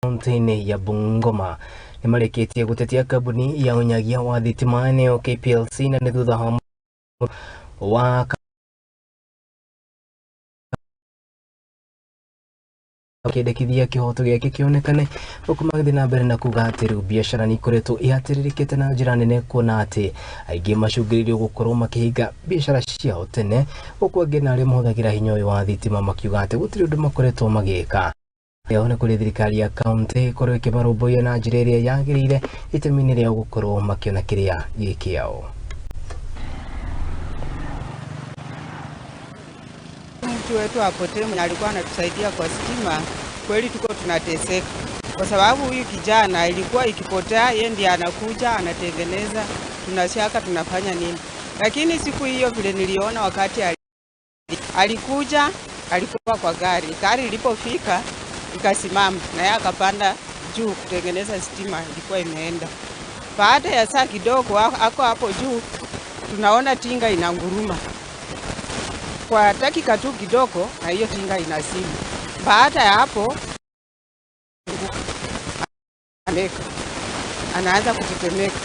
Kaunti-inĩ ya Bungoma nĩmarĩkĩtie gũtetia kambuni ya ũnyagia wa thitima nĩyo KPLC na nĩ thutha wa kĩendekithia kĩhoto gĩake kĩonekane, huku magĩthiĩ na mbere na kuga atĩ rĩu biacara nĩ ikoretwo ihatĩrĩrĩkĩte na njĩra nene, kuona atĩ aingĩ macũngĩrĩirio gũkorwo makĩhinga biacara ciao tene, huku angĩ na arĩa mahũthagĩra hinya ũyũ wa thitima makiuga atĩ gũtirĩ ũndũ makoretwo magĩka. Ĩyo nĩ kũrĩ thirikari ya kaunti ĩkorwo ĩkĩmarũmbũiya na njĩra ĩrĩa yagĩrĩire itemi-inĩ rĩao gũkorwo makĩona kĩrĩa gĩ kĩao. Mtu wetu apotee mwenye alikuwa anatusaidia kwa stima, kweli tuko tunateseka, kwa sababu huyu kijana ilikuwa ikipotea, yeye ndiye anakuja anatengeneza, tunashaka tunafanya nini. Lakini siku hiyo vile niliona wakati alikuja, alikuwa kwa gari, gari ilipofika ikasimama, na yeye akapanda juu kutengeneza stima, ilikuwa imeenda. Baada ya saa kidogo ako hapo juu, tunaona tinga inanguruma kwa dakika tu kidogo, na hiyo tinga inazima. Baada ya hapo anaanza kutetemeka.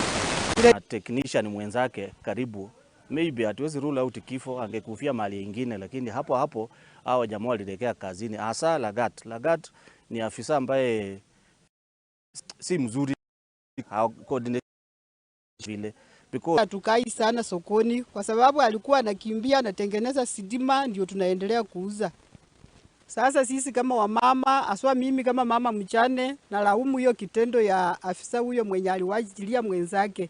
Technician mwenzake karibu, maybe hatuwezi rule out kifo, angekufia mahali ingine, lakini hapo hapo hao jamaa walielekea kazini. Hasa Lagat. Lagat ni afisa ambaye si mzuri coordination vile. Because hatukai sana sokoni kwa sababu alikuwa anakimbia anatengeneza stima ndio tunaendelea kuuza. Sasa sisi kama wamama, aswa mimi kama mama mchane, na laumu hiyo kitendo ya afisa huyo mwenye aliwajilia mwenzake.